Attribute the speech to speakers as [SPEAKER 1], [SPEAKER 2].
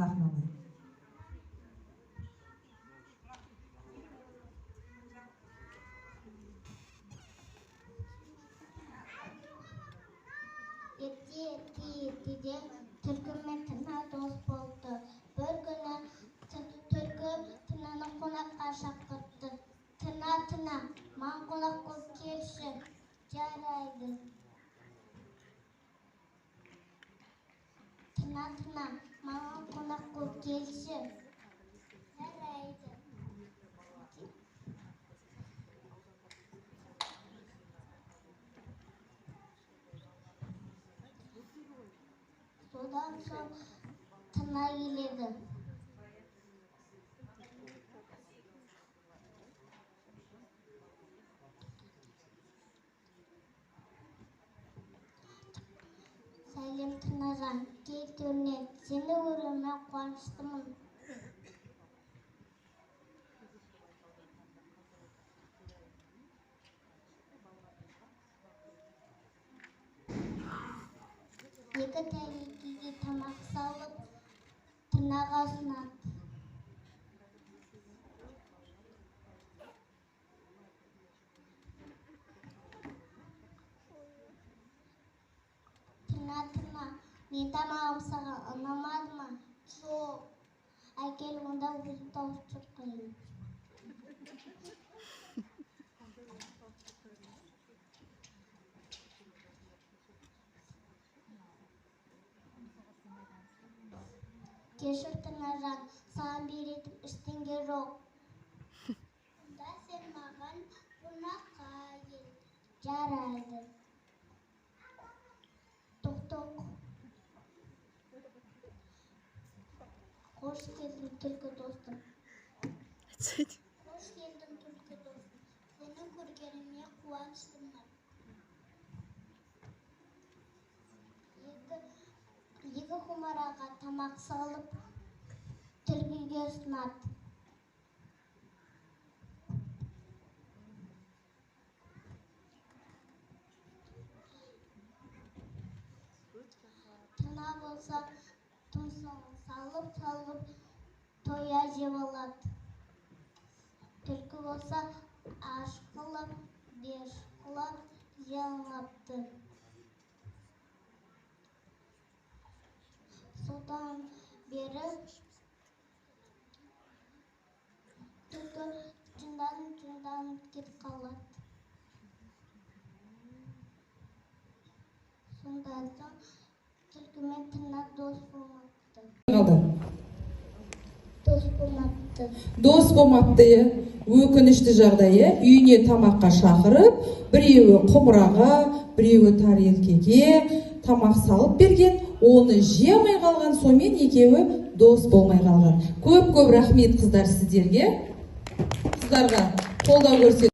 [SPEAKER 1] Сахнаны.
[SPEAKER 2] Ерте, ерте, ертеде түлкі мен тырна дос болды. Бір күні түлкі тырнаны қонаққа шақыртты. Тырна, тырна, маған қонақ болып келші. Жарайды. Тырна, тырна, маған қонақ болып келші. Жарайды. Содан соң тырна келеді. Сәлем, тырнажан, кел төріне, сені көруіме қуаныштымын. Екі тәрелкеге тамақ салып, тырнаға ұсынады. Тырна, тырна, мен тамағым саған ұнамады ма? Жоқ. Әкел, онда өзім тауып шыққайын. Кешір, тырнажан, саған беретін ештеңе жоқ. Онда сен маған қонаққа кел. Жарайды. Тоқ, тоқ. Қош келдің, түлкі достым. Қош келдің, түлкі достым. Сені көргеніме қуаныштымын. Екі құмыраға тамақ салып, түлкіге ұсынады. Тырна болса, тұмсығын салып-салып, тоя жеп алады. Түлкі болса, ашқылап, бешқылап жей алмапты. Содан бері түлкі жынданып-жынданып кетіп қалады. Сондан соң түлкі мен тырна дос болмапты.
[SPEAKER 1] Қалды.
[SPEAKER 2] Дос болмапты.
[SPEAKER 1] Дос болмапты, иә. Өкінішті жағдай, иә. Үйіне тамаққа шақырып, біреуі құмыраға, біреуі тарелкеге тамақ салып берген, оны жей алмай қалған, сонымен екеуі дос болмай қалған. Көп-көп рахмет, қыздар, сіздерге. Қыздарға қолдау көрсет.